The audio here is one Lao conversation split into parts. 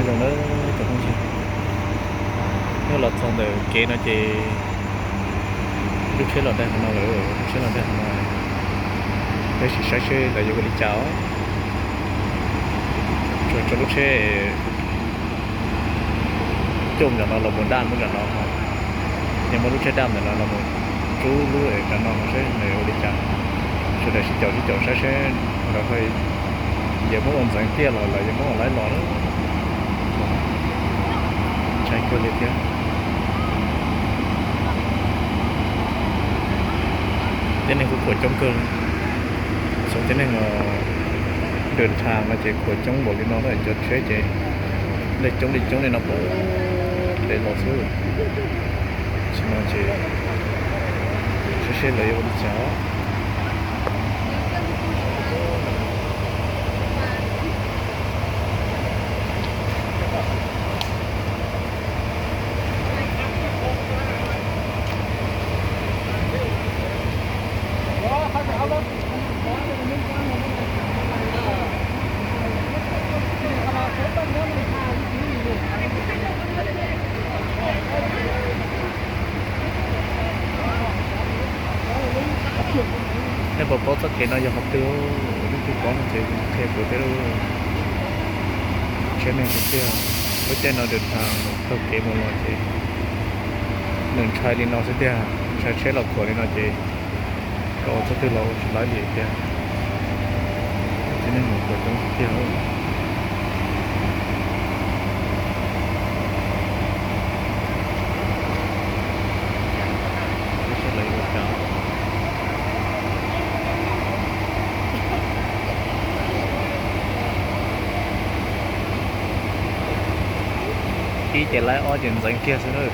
Chào đón các bạn. Nếu là trong đời kế nó chỉ lúc chết là đang nó lỡ, lúc chết là đang nó. Đấy, chỉ sai xe là vô cái chào. Cho, cho lúc chết chôm cho nó là một đàn, một đàn nó. Nhưng mà lúc chết đàn thì nó là một chú lũ để cho nó, nó sẽ này vô cái chào. Cho nên chỉ chào, chỉ chào sai xe, rồi hơi ຢາກມາອອນແສງເຕ້ຍຫຼາຍ ຢາກມາອອນຫຼາຍຫຼອດ ໃຊ້ເກີນເລີຍເຕ້ຍ. ເດນີ້ກໍຂົວຈົ່ມເກີນ ສົງເດນີ້ ເດີນທາງມາເຈຂົວຈົ່ມບໍລິນອນ ຈອດເຊເຈ ໄດ້ຈົ່ມ ໄດ້ຈົ່ມເລີຍເນາະ ໂອ້ ໄດ້ຫຼອດຊື່. ສະມາຊິກ ເຊເຊເລີຍ ບໍ່ຮູ້ຈັກ. ແຕ່ບໍ່ພໍສັງເກດເນາະ ຢ່າເຂົ້າຕື່ມ ໂອ້ ນີ້ຄືກອງເຈ ແຂກເປີດເດ້ ເຊແມ່ນເຊ ບໍ່ແຈ້ນເນາະ ເດີນທາງເຂົ້າເກມບໍ່ລອດເຈ ໜຶ່ງຊາຍລີນອນເຊເດຍ ຊາຍເຊລອກຂົວລີນອນເຈ. ກໍຈະໄປລອງຫຼາຍເດດເດ ຈະໄດ້ຮູ້ກວ່າຕ້ອງທ່ຽວ ໄປເຮັດໄລກວ່າເກົ່າ ທີ່ຈະໄລ່ອອກຈາກສັງເກດຊະເດີ.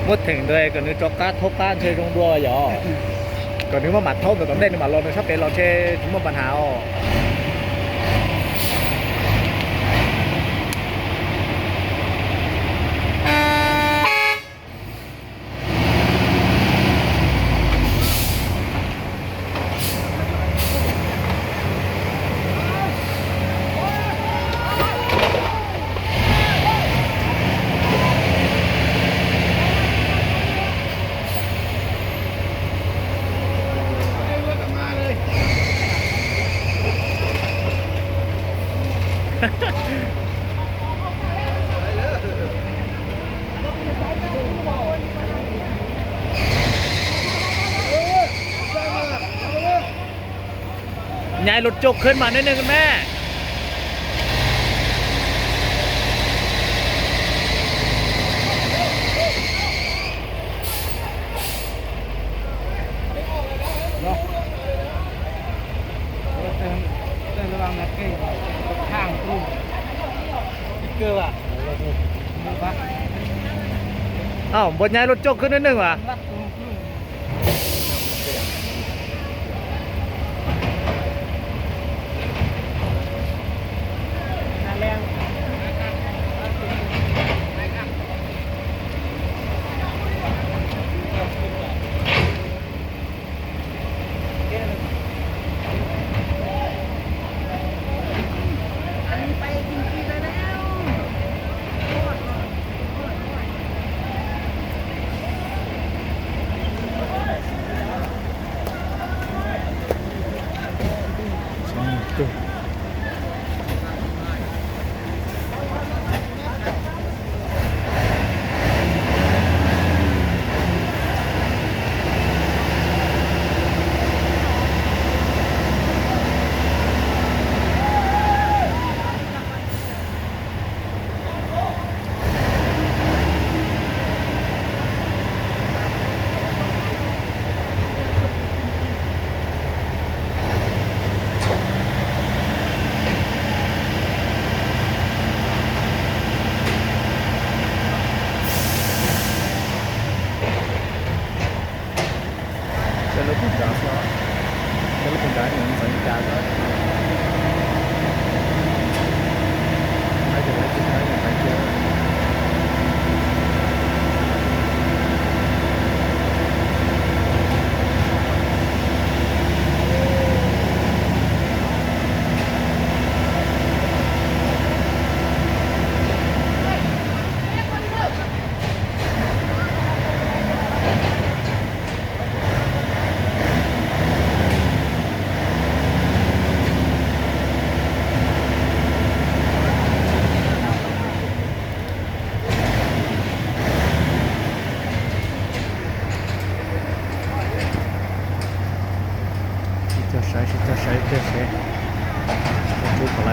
หมดแท่งด้วย ก็นึกจอกการ์ด ทบการ์ด ใช้ตรงดัวหยอ ก็นึกว่าหมัดเท่า แต่ตอนแรกนึกหมัดเราเนี่ย ถ้าเป็นเราใช้ ถึงว่าปัญหาออก ຍายรถจกขึ้นมานิดนึงแม่ ອ້າວ ບໍ່ຍ້າຍລົດຈົກຂຶ້ນໜ້ອຍໜຶ່ງຫວາ?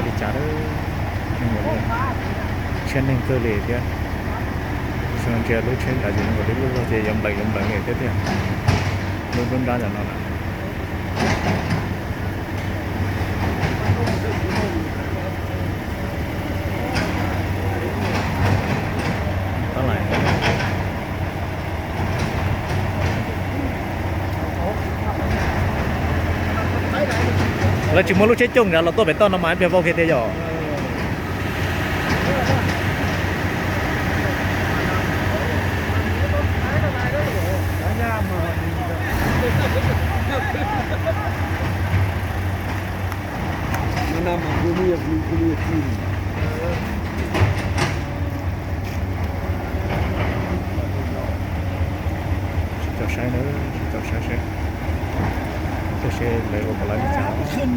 Đi chả đó. Nên là mình chen nên cơ lệ kia. Xong chia lối chen cả gì nó đi lối kia, yom lầy, yom lầy này tiếp theo. Lối đúng đá là nó là. Tao lại. ແລ້ວຊິເມືອລູກເຊຈົງ ເຮົາຕົວໄປຕໍ່ນ້ຳມັນ ໄປເວົ້າເຂດເດຢໍ. ມານຳ ຜູ້ມີ ຜູ້ມີ ຜູ້ມີ ເຈົ້າຊາຍເດີ ເຈົ້າຊາຍເຊ ເຈົ້າເຊໄດ້ອອກກຳລັງກາຍ. ຂຶ້ນ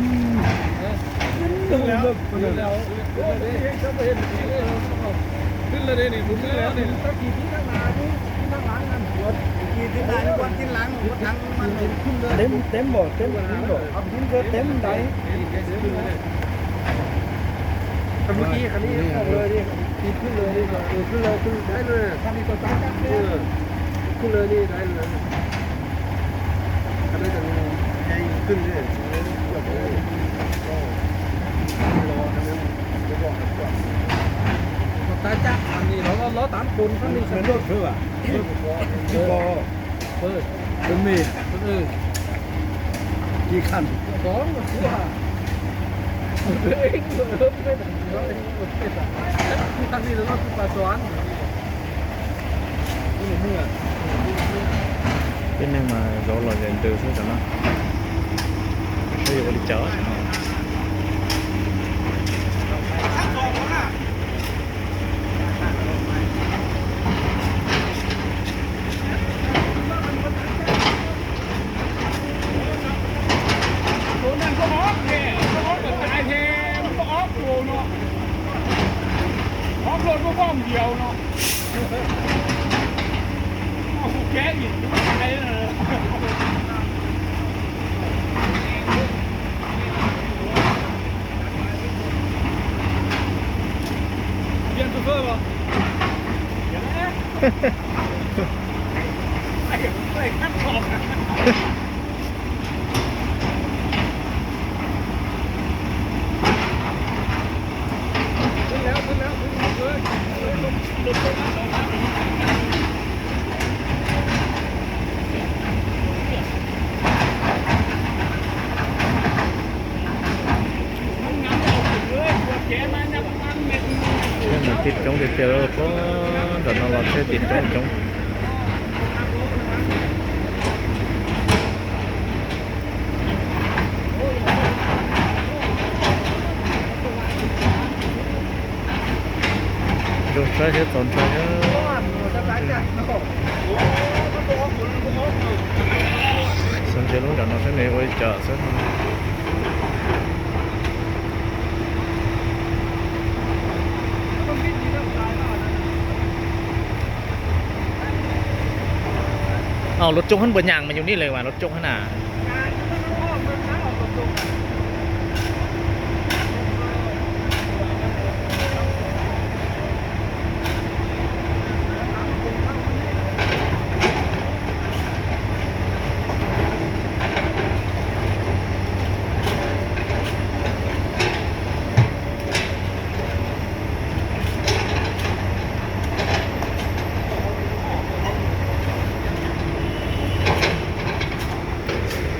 ຂຶ້ນແລ້ວ ຂຶ້ນແລ້ວ ຂຶ້ນແລ້ວເດ້ນີ້ ຂຶ້ນແລ້ວນີ້ ຕະກີ້ທີ່ທາງໜ້າຢູ່ ທີ່ທາງຫຼັງນັ້ນ ຕະກີ້ທີ່ໜ້າຢູ່ ວັນທີ່ຫຼັງ ວັນຫຼັງມັນ ເຕັມ ເຕັມບໍ່ ເຕັມ ເຕັມບໍ່ ເອົາຂຶ້ນເດີ ເຕັມໃດ. ຄັນເມື່ອກີ້ ຄັນນີ້ອອກເລີຍນີ້ ຕີຂຶ້ນເລີຍນີ້ ເອີ ຂຶ້ນເລີຍ ຂຶ້ນໄດ້ເລີຍ ຄັນນີ້ກໍຕັດ ເອີ ຂຶ້ນເລີຍນີ້ ໄດ້ເລີຍ ຄັນນີ້ກໍໃຫຍ່ຂຶ້ນເລີຍ ເກືອບເລີຍ ກໍລໍຄັນນັ້ນ ບໍ່ບອກກັນກ່ອນ ກໍຕາຍຈາກອັນນີ້ ລໍ ລໍຕາມຄົນ ຄັນນີ້ ແມ່ນລົດຄືວ່າ ເອີ ເອີ ເອີ ເປັນເມດ ເອີ ເອີ ທີ່ຄັນ ສອງ ຕົວ ເອີ ເປັນ ເປັນ ເປັນ ເປັນ ອັນນີ້ລະເນາະ ຄືປາສວນ ເປັນຫຍັງມາ ເຈົ້າລອຍແລນເຕີ ເຊີຍກັນເນາະ ເອີ ບໍລິຈາກເນາະ. ໂຕນັ້ນກໍອອກແທ້ ກໍອອກກະຈາຍແທ້ ມັນບໍ່ອອກໂຕເນາະ ອອກໂລດບໍ່ພ້ອມດຽວເນາະ ເອົາ ແກະອີກ ຕາຍເລີຍ. ປ່ຽນໂຊເຟີບໍ່? ປ່ຽນແລ້ວ ໄປ ໄປຄັນອອກ ຂຶ້ນແລ້ວ ຂຶ້ນແລ້ວ ຂຶ້ນເລີຍ ລົງ ລົງມາ ລົງມາ. ເອີຍ ມັນຕິດຈົງຕິດເຈວ ໂອ້ ດອນນອນລອດເຊີ ຕິດຈົງ ຈົງ ໂດນໃຊ້ເຮັດສອນໃຊ້ເອີຍ ສອນໃຊ້ລົງກັນເນາະ ເຊິ່ງເອໂອຈະເຊິ່ງ ເອົາ ລົດຈົກຫັ້ນບໍ່ຍ່າງມາຢູ່ນີ້ເລີຍວ່າ ລົດຈົກຫັ້ນນະ. ເ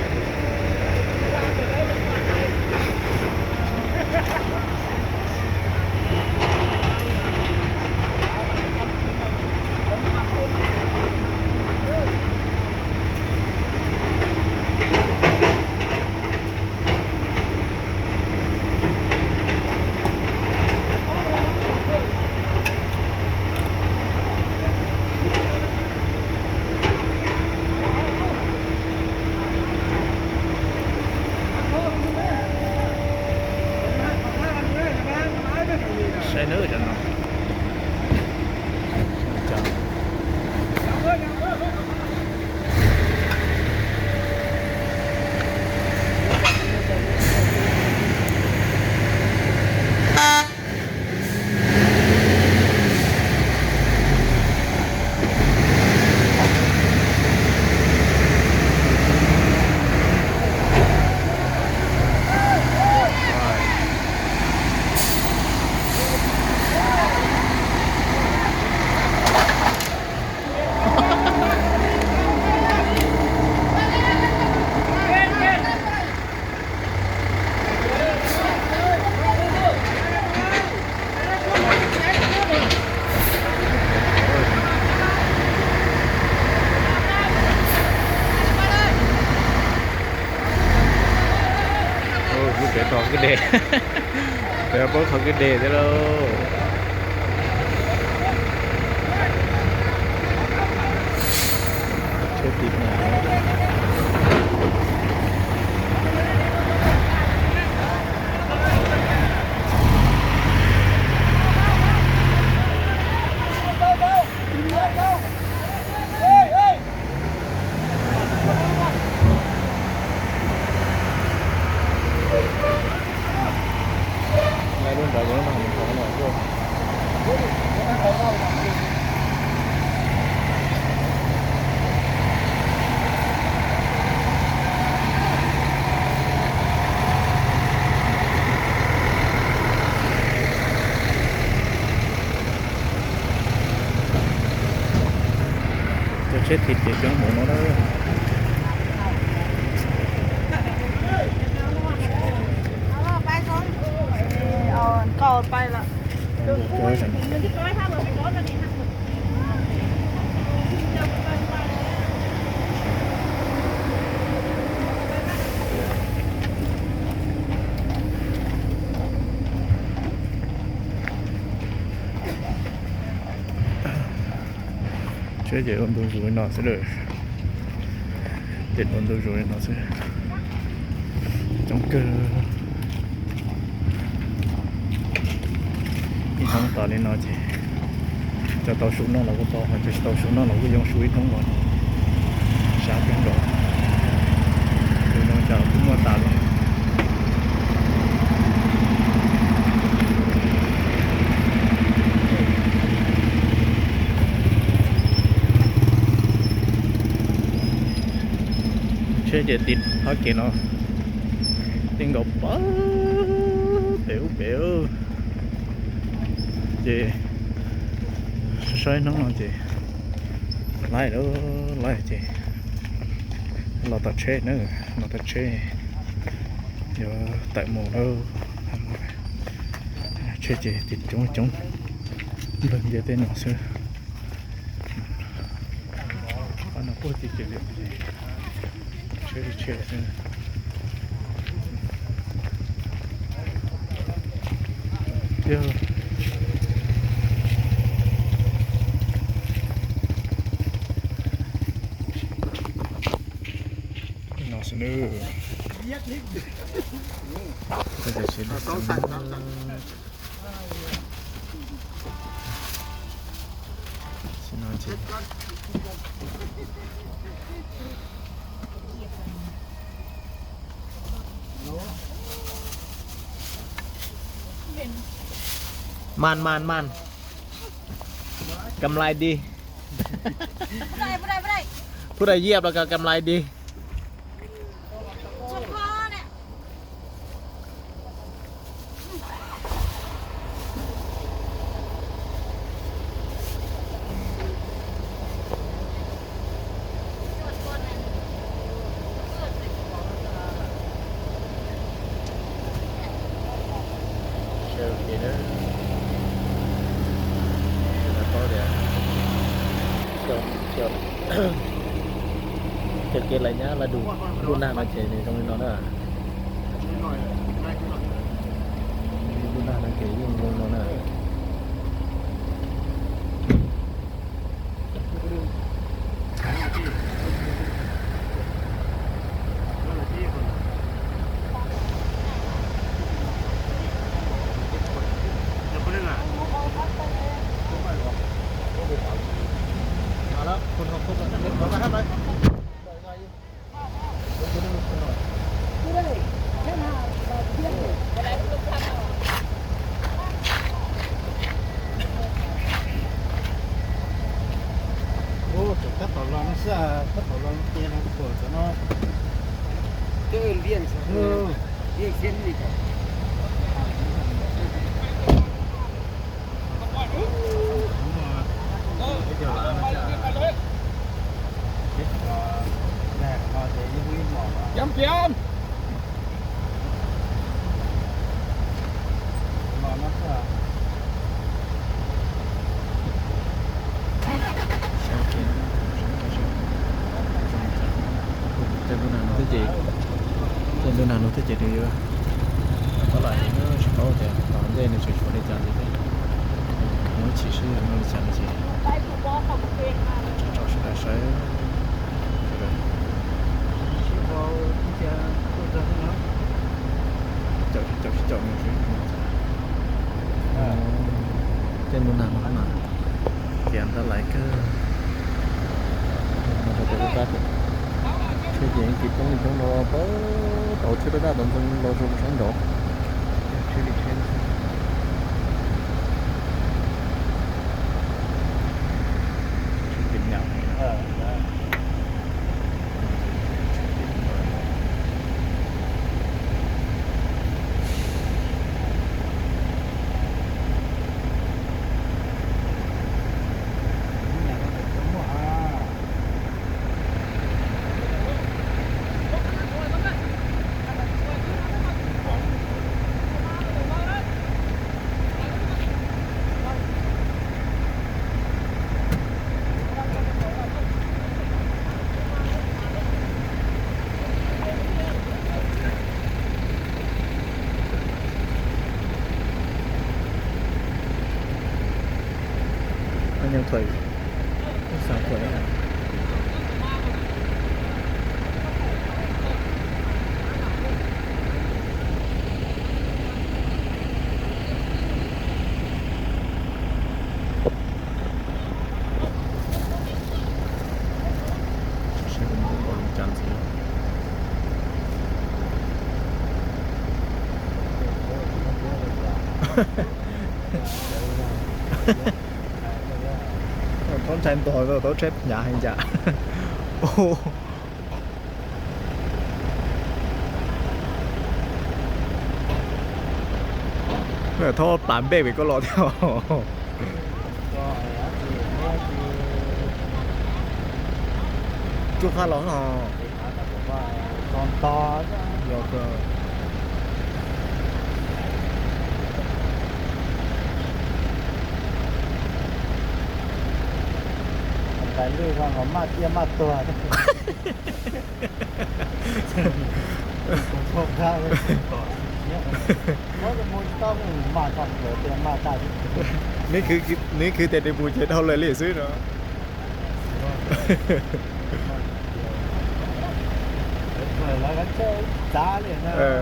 ແລ້ວພວກເຂົາກໍເດດແລ້ວ ເທື່ອຕິດມາ. ຈະເຊັດຜິດຈະຈ້ອງຫົວເນາະເດີ. ເອົາອັນເກົ່າໄປລະ. 谢谢温度如何呢？这个点温度如何呢？这个中个，一张打的那些。 Cho tàu sụp nó là của tàu, mà cho tàu sụp nó là của dòng suối thông rồi. Sao cũng được. Tụi nó chở cũng mua tàu luôn. Xe chạy tịt, hết kìa nó. Tiếng gộc bớ, bẻo bẻo. ເຈ ໃຊ້ນ້ອງເນາະເຈ ໄລ່ເດີ ໄລ່ເຈ ລໍຕັດເຊເດີ ລໍຕັດເຊ ດຽວແຕະໝູ່ເດີ ເຊເຈ ຕິດຈົງຈົງ ເບິ່ງເດເຕເນາະເຊີ. Ana poti kele. Çeri çeri. Ya. Nasıl? Nasıl? ໝານ ໝານ ໝານ ກຳໄລດີ. ຜູ້ໃດ ຜູ້ໃດ ຜູ້ໃດ ຜູ້ໃດຢຽບແລ້ວກໍກຳໄລດີ. ສະເພາະແຫຼະ. ໂອເຄເດີ ແລ້ວກໍດຽວ ຈອດ ຈອດ ຈະເກັດໄລຍະລະດູ ດູໜ້າມາເຈນີ້ ຕ້ອງນອນເດີ ດູໜ້າມາເຈຢູ່ເມືອງນອນເດີ. ມາແລ້ວ ຄົນເຮົາຄົບກັນເລັກນ້ອຍ ມາທາງໃດ? ໂອ້ ແຕ່ຕັດເອົາລອງຊະ ຕັດເອົາລອງເຈນເອົາໂກດຊະເນາະ ເອີ້ນວຽງຊະ ເອີ ວຽງເສັ້ນນີ້ກະ Champion! ເຈົ້າດູໜ້າໜູເທື່ອເຈ ເຈົ້າດູໜ້າໜູເທື່ອເຈ ເດີ.现在就说的讲这个，我其实也没有讲解，这招是带谁？这个，九十九，九十九，没有谁跟我讲。哦，电动男孩嘛。 ກຽມຕະໄຫຼເກີ ມາເດີ ເດີ ເດີ ເດີ ເດີ ເທຣດເອງ ເກັບຕົງນີ້ຕົງໂນ ເປີດ ເອົາເທຣດເດີ ຕົງເພິ່ນໂລ ໂລ ໂລ ໂລ ໂລ ເປັນຫຍັງ ເອີ. ມັນຍັງຖອຍ ສາມຂວດແລ້ວນະ. ต้นใช้ตัว ตัวเทรดยาให้จ้ะ โอ้โห เนี่ย ท่อตามเบรกไปก็รอดแล้ว จุ๊กข้าร้องอ๋อ ตอน ตอน เดี๋ยวเกิน ไปลูกว่าเขามาเตี้ยมาตัว ผมชอบท่าเลย ตอน เนี่ย เพราะจะมองต้องมาทำเดี๋ยวเตี้ยมาตาย นี่คือ นี่คือแต่ในบูเชนเท่าเลยเลยซื้อเนาะ เออ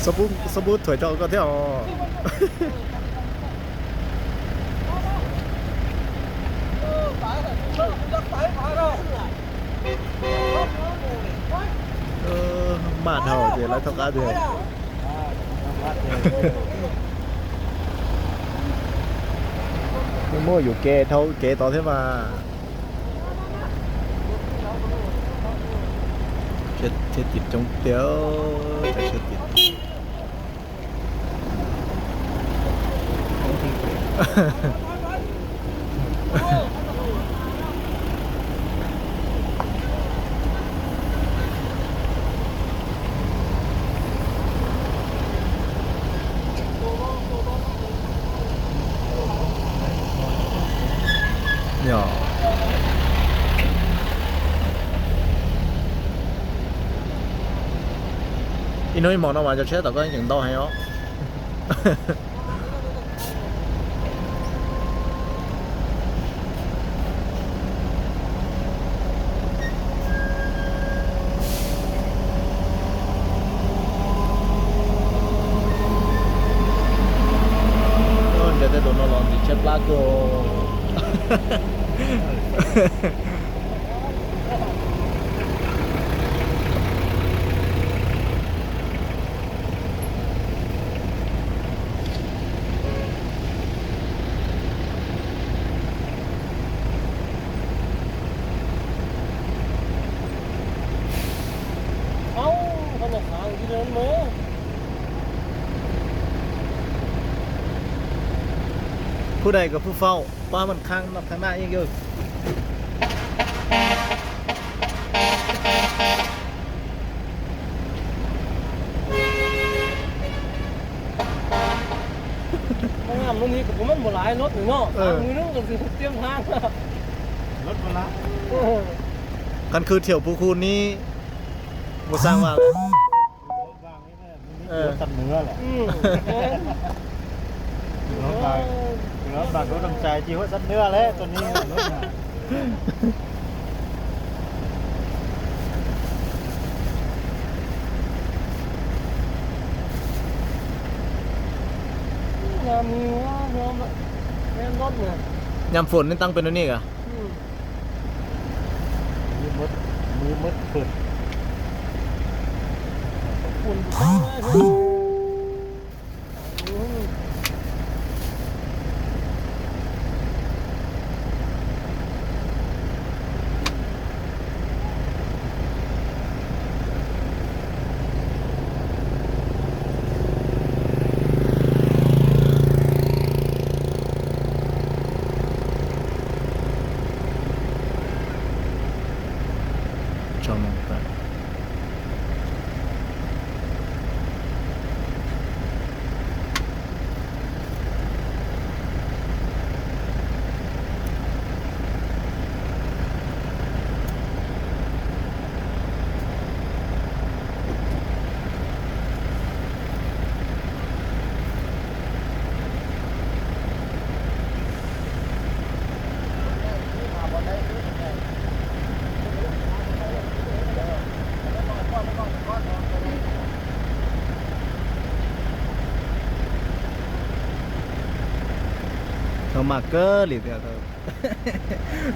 สบู่ สบู่ถ้วยเจ้าก็เท่า ເອີ ບ້ານເຮົາເດ ລາວເທົ່າກັນເດ ໂມຢູ່ແກ່ເທົ່າແກ່ຕໍ່ເທົ່າວ່າ ເຮັດ ເຮັດຕິດຈົງເຕີ ຈາກເຮັດຕິດ. ຍອ ອີໂນ້ຍ ມອງນຳວ່າຈະແຊະຕາກ້ອງຈັ່ງຕໍ່ໃຫ້ເນາະ. ເດີນແຕ່ດົນນອນ ແຊະປາໂກ. ເອົ້າ ເຂົາຍັງຄ້າງຢູ່ເດີນເມີ ຜູ້ໃດກໍຜູ້ເຝົ້າ. ປາມັນຄ້າງນຳທາງໜ້າອີກຢູ່ ມາງາມໂລດນີ້ກໍບໍ່ແມ່ນບໍ່ຫຼາຍລົດນີ້ເນາະ ເອີ ມື້ໜຶ່ງກໍຊິຕຽມທາງ ລົດບໍ່ຫຼາຍ ເອີ. ຄັນຄືທ່ຽວພູຄູນນີ້ບໍ່ຊ່າງວ່າແຫຼະ. ເອີ ຕັດເນື້ອແຫຼະ ອືມ ແມ່ນ ແລ້ວບາງ ແລ້ວບາງກໍຕ້ອງໃຈທີ່ຫົວຕັດເນື້ອແຫຼະ ຕົວນີ້ລົດນະ. ຍາມນີ້ ຍາມ ແມ່ນລົດນະ ຍາມຝົນນີ້ຕັ້ງເປັນແນວນີ້ກະ ອືມ. ມືໝົດ ມືໝົດເພິ່ນ ຈອມ ເຂົາມັກເກີນອີ່ແລ້ວ.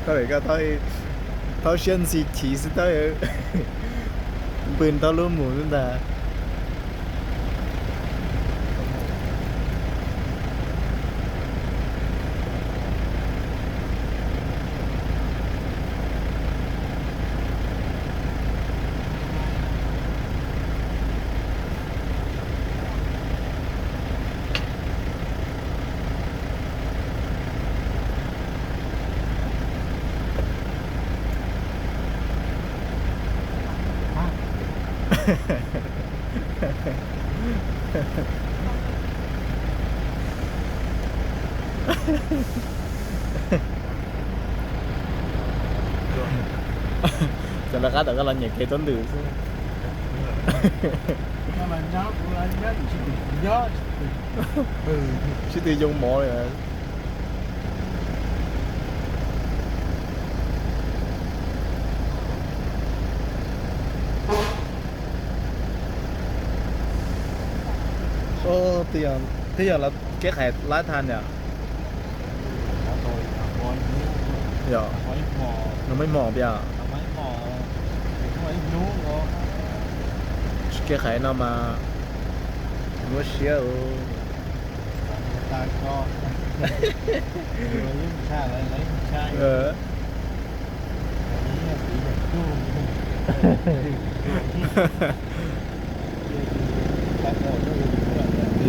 ເທົ່າໃດກໍເທົ່າ ເທົ່າຊຽນສີຂີ່ຊິເທົ່າ ບືນເທົ່າລູກໝູນັ້ນດາ. Sembla kata kalau nyeke ton tu. Namanya bulannya di situ. Ya, situ. Situ yang mall ya. ໂອ້ ຕຽມ ຕຽມລະແກ້ໄຂຫຼາຍທ່ານເນາະ. ເນາະ ໜໍ່ໄມ້ໝໍ້ ເປັນຫຍັງ ໜໍ່ໄມ້ໝໍ້ ໜໍ່ໄມ້ໜູ ແກ້ໄຂເນາະ ມາ ຫົວເຊຍ ເອີ. ເອີ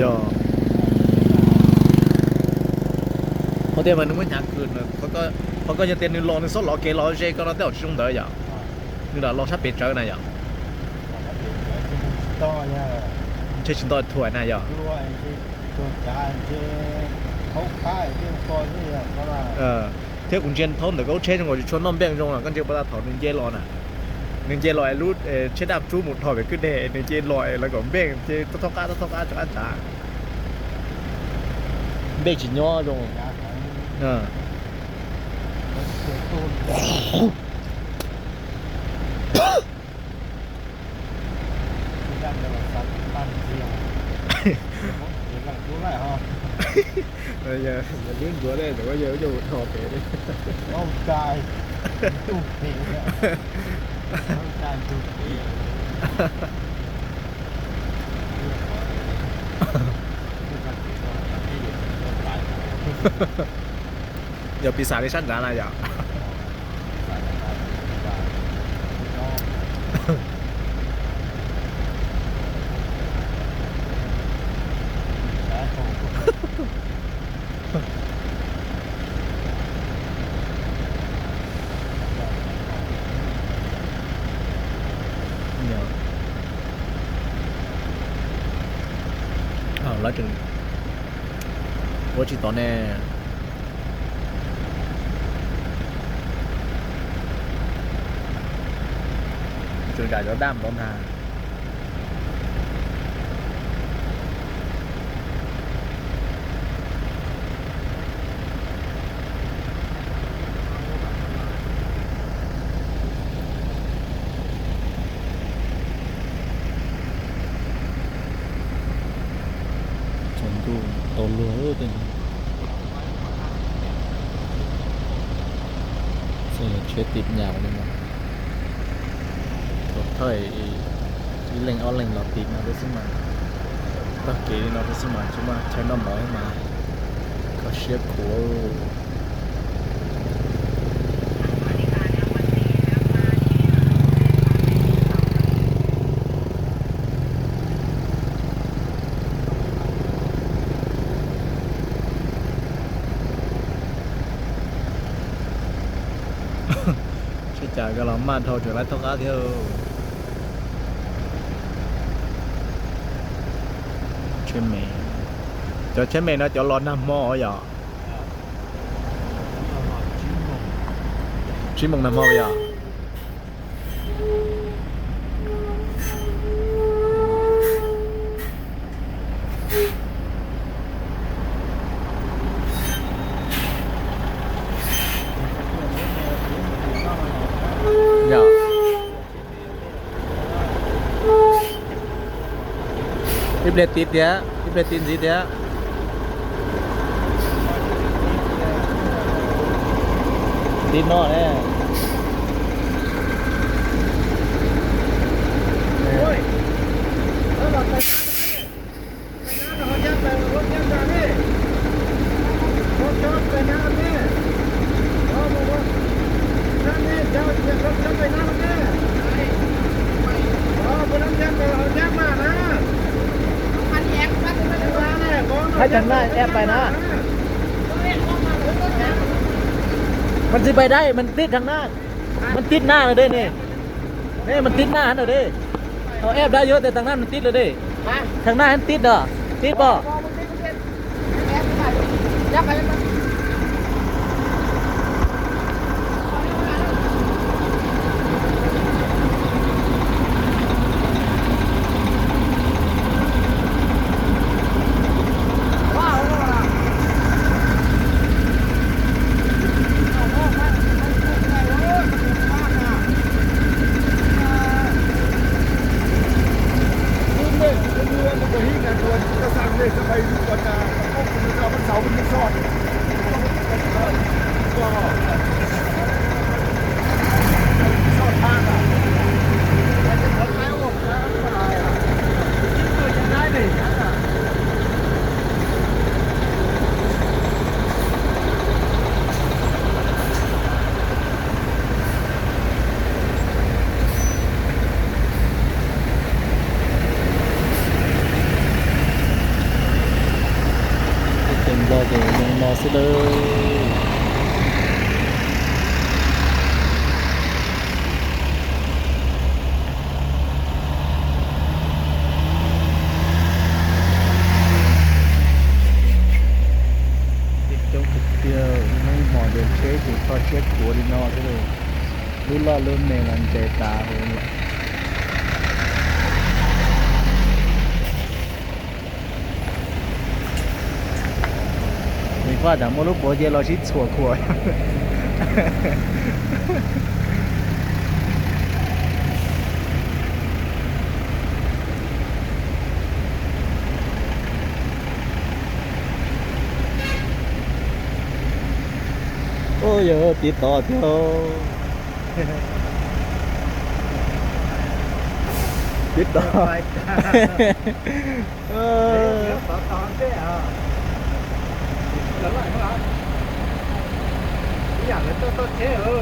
Yo. Có thể mà nó mới nhạc gửi nữa. Có, có, có, có thể nó lo nó sót lọ kế lọ dê con nó tao chung đó vậy. Nó đã lo sắp bể trở này vậy. Chơi chúng tôi thua này vậy. ເອີ ເທດກຸນຈຽນເທົ່ານັ້ນກໍໂອເຄ ຈັ່ງວ່າຊວນນ້ອງແບ່ງຈົງລະ ກັນເຈົ້າບໍ່ຕັດເຖົ້າໜຶ່ງເຈລອນນະ ໜຶ່ງເຈລອຍຫຼຸດ ເອີ ເຊດອັບຊູໝົດເທົ່າໄປຄືແດ່ ໜຶ່ງເຈລອຍ ແລ້ວກໍແບ່ງເຈເທົ່າໆກັນ ເທົ່າໆກັນ ຈະອັນຈາ ເບກຊິຍໍຈົງ ເອີ. ເອີ ຢ່າ ຢ່າລືມຕົວໄດ້ ແຕ່ວ່າຢ່າ ຢ່າເຂົ້າໄປເດ້ ເອົາຈ່າຍ ຕຸ້ມເພ ເອົາຈ່າຍຕຸ້ມເພ. ຢ່າປີສາດໃນຊັ້ນດານນະຢ່າ. ອ້າວ ແລ້ວຈຶ່ງ ໂອ້ ຊິຕອນແນ່. ກາຍກໍດຳຕ້ອນທາງ. ຈອນດູໂຕເຫຼືອເອີຍ ເຕັມ ໃສ່ເຊດຕິດຍາວນີ້ມາ ໂຕໄທ ອີ່ເລັ່ງອອນເລັ່ງລອດຕິດມາ ເດຊິມາ ຕະເກນີ້ເນາະ ເດຊິມາ ຈຸມາ ໄທນ້ອມນ້ອຍມາ ເຂົາເຊຍໂຄ Xe chở cho nó mà thôi, trở lại tốc áp theo. Xe mẹ. Cho xe mẹ nó cho lo năm mò vậy. Chín mông năm mò vậy. Dạ. Ih, ເບຣກຕິດແທ້ ເບຣກຕິດຊິແທ້ ຕິດເນາະແທ້. ໂອ້ຍ ເອີ ໄປນາ ໄປນາ ເຮົາຢ່າໄປ ລົດຢ່າໄປນີ້ ລົດຈອດໄປນານີ້ ເອີ ບໍ່ ບໍ່ ນັ້ນນີ້ ເຈົ້າ ລົດຈອດໄປນານີ້ ເອີ ບໍ່ນັ້ນຢ່າໄປ ເຮົາຢ່າມານາ ໃຫ້ທາງໜ້າແອບໄປນາ ມັນຊິໄປໄດ້ ມັນຕິດທາງໜ້າ ມັນຕິດໜ້າແລ້ວເດ້ນີ້ ນີ້ມັນຕິດໜ້າຫັ້ນແລ້ວເດ້ ເຮົາແອບໄດ້ຢູ່ ແຕ່ທາງນັ້ນມັນຕິດແລ້ວເດ້ ຮະ ທາງໜ້າຫັ້ນຕິດເດີ ຕິດບໍ່? ບໍ່ ບໍ່ຕິດ ບໍ່ຕິດ ແອບໄປ ແອບໄປ ແອບໄປ. ເຕັມບໍ່ເດີ ລົງມາຊິເດີ. ຕິດຈົກຕິດທ່ຽວ ຍັງໝໍເດີນເຊກຢູ່ ພໍເຊກຂົວດີເນາະ ເດີ ລຸ້ນຫຼ້ອລຸ້ນແມ່ງອັນເຈຕາໂຫ Mình qua chẳng một lúc bố kia lo chít sủa của. Ôi giời ơi, tít to chứ. Tít to. ເອີ ດຽວຕໍ່ຕໍ່ເດ້ ເອີ ດຽວໄລ່ມາ ອີຫຍັງເລີຍ ໂຕໂຕເຈ ເອີ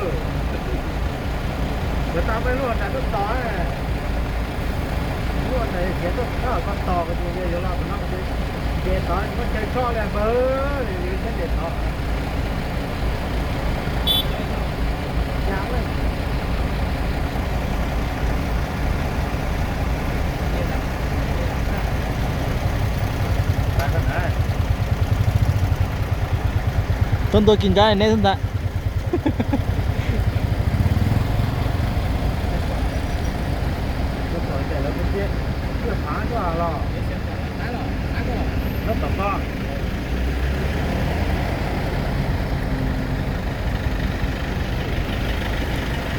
ດຽວຕາມໄປໂລດນະ ຕົ້ນຕອ ໂລດໄດ້ເສຍຕົ້ນ ເອີ ຕົ້ນຕອກໍຢູ່ເດ ຢູ່ລາວເນາະ ເດ ເດຕອ ມັນເຈຊອແລ້ວເບີ ເດຕອ. ຕົ້ນໂຕກິນໄກ່ແນ່ ຕົ້ນຕາ.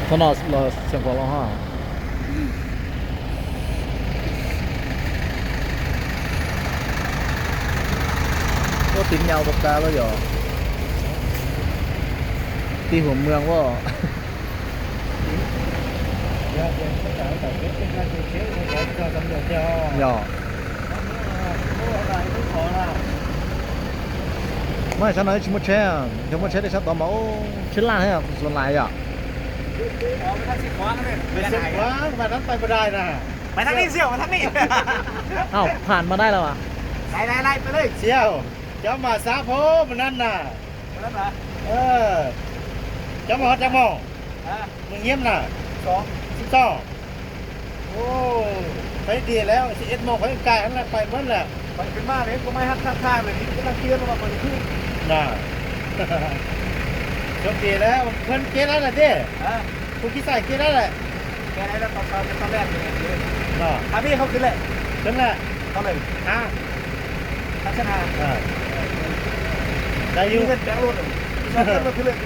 ຂະໜາດລະສຽງຂອງລາວຫາ ໂອ້ ຕີນຍາວປາກກາລະຢໍ ຕີຫົວເມືອງບໍ່? ຢໍ ມາຊັ້ນໜ້ອຍຊິໝົດແຊງ ຈະໝົດແຊງໄດ້ຊັບຕອມມາ ໂອ້ ຊິລ້າງໃຫ້ສ່ວນຫຼາຍຢະ ໄປເສັ້ນກວ້າງ ໄປນັ້ນໄປບໍ່ໄດ້ນະ ໄປທາງນີ້ ສ່ຽວ ໄປທາງນີ້ ອ້າວ ຜ່ານມາໄດ້ແລ້ວຫວາ? ໄດ້ໆໆ ໄປເລີຍ ສ່ຽວ ເຈົ້າມາຊ້າໂພດມື້ນັ້ນນະ ມື້ນັ້ນຫວາ? ເອີ ເຈົ້າມາຮອດຈັກໂມງ? ຮະ? ມື້ງຽມນະ ສິບສອງ ສິບສອງ ໂອ້ ໄປດີແລ້ວ ສິບເອັດໂມງຂ້ອຍກາຍຫັ້ນແຫຼະ ໄປໝົດແລ້ວ ຂ້ອຍຂຶ້ນມາເດ້ ກໍມາຮັບທັກທາຍເລີຍ ນີ້ກຳລັງເຕືອນວ່າຂ້ອຍຈະຂຶ້ນນະ ໂຊກດີແລ້ວ ເພິ່ນເກດແລ້ວນະເດ້ ຮະ? ຜູ້ຂີ່ສາຍເກດແລ້ວແຫຼະ ແກໄດ້ແລ້ວ ຕອນເຊົ້າ ຕອນແລກເລີຍເນາະ ຖ້າພີ່ເຂົາຂຶ້ນແຫຼະ ຂຶ້ນແຫຼະ ເທົ່າໃດ? ຫ້າ ຫ້າແສນຫ້າ ເອີ ໄດ້ຢູ່ ມີເງິນແບກລົດ ແບກລົດຂຶ້ນເລີຍ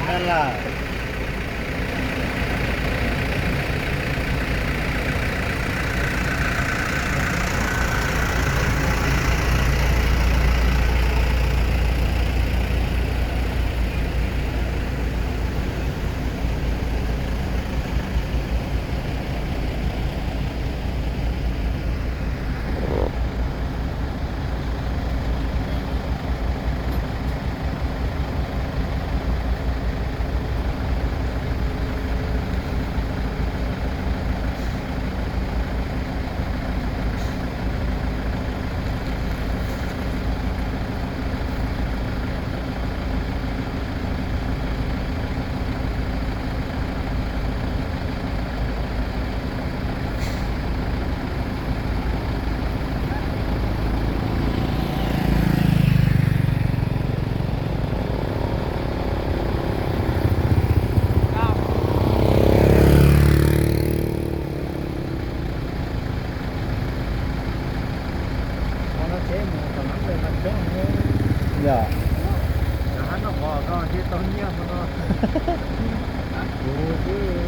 ແມ່ນລະ.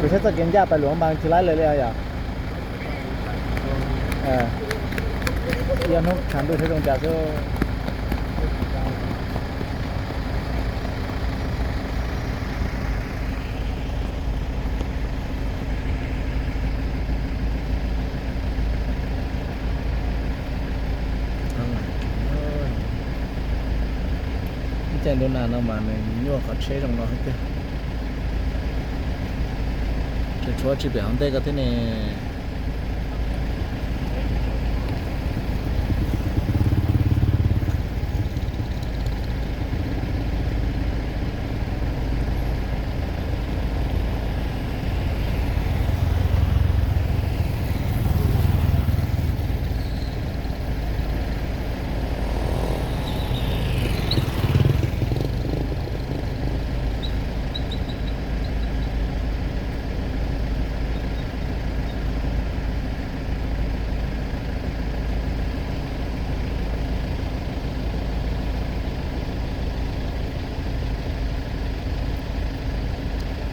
Bisa sakin ja pa luang bang cilai le le ya. Eh. Iya no kandu se dong jaso. ແຈ້ງໂດນນານເອົາມາໃນຍົວເຂົາເຊດອກເນາະ ຈະຊົວຊິໄປເຮົາແຕ່ກະເທແນ່.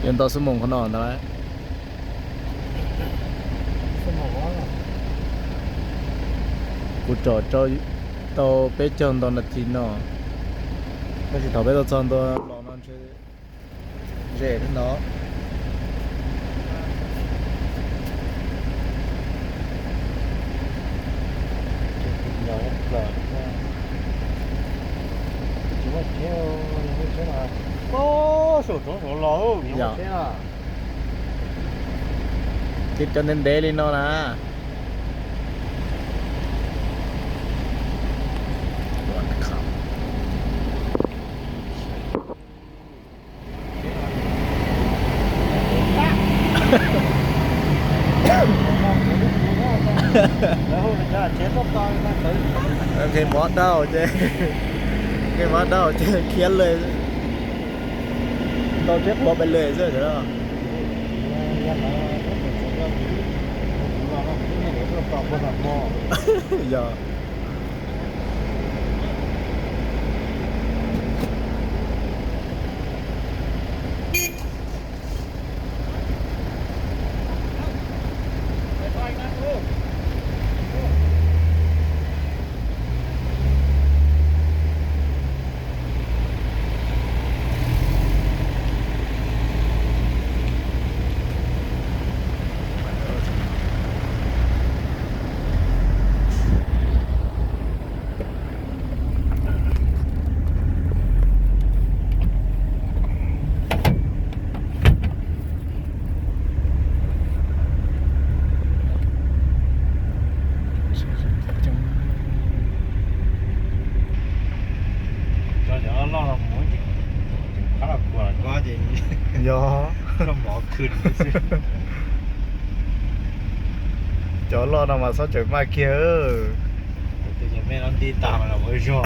ເປັນຕໍ່ຊົ່ວໂມງຂະໜອນໄດ້. ກູຈອດເຈົ້າ ເຕົາເປັດເຈົ້າຕອນນາທີເນາະ ກໍຊິເຂົ້າໄປຕໍ່ຊ່ອງຕົວລອງນອນເຊີເຈເນາະ. ໂອ້ ໂຊໂຕໂຕຫຼໍ ເອີ ເນາະ. ຕິດກັນເດເດເລີຍເນາະນະ. ໂອເຄ ໝໍເດົາເຈ້ ໂອເຄ ໝໍເດົາເຈ້ ຄຽນເລີຍ. ໂຕເຈັບຫົວໄປເລີຍເຊີເນາະ. ເອີ ຢ້ານວ່າ ເອີ ເຂົາເຈົ້າຊິວ່າ ເຂົາເຈົ້າຊິວ່າເຮົາເຮັດໃຫ້ເຂົາຕອບບໍ່ຮັບໝໍ. ຢ່າ ຍໍລອດອອກມາຊອກຈາກມາກເກຍ. ແມ່ນອອນດີຕາມລະບໍ່ຊອກ.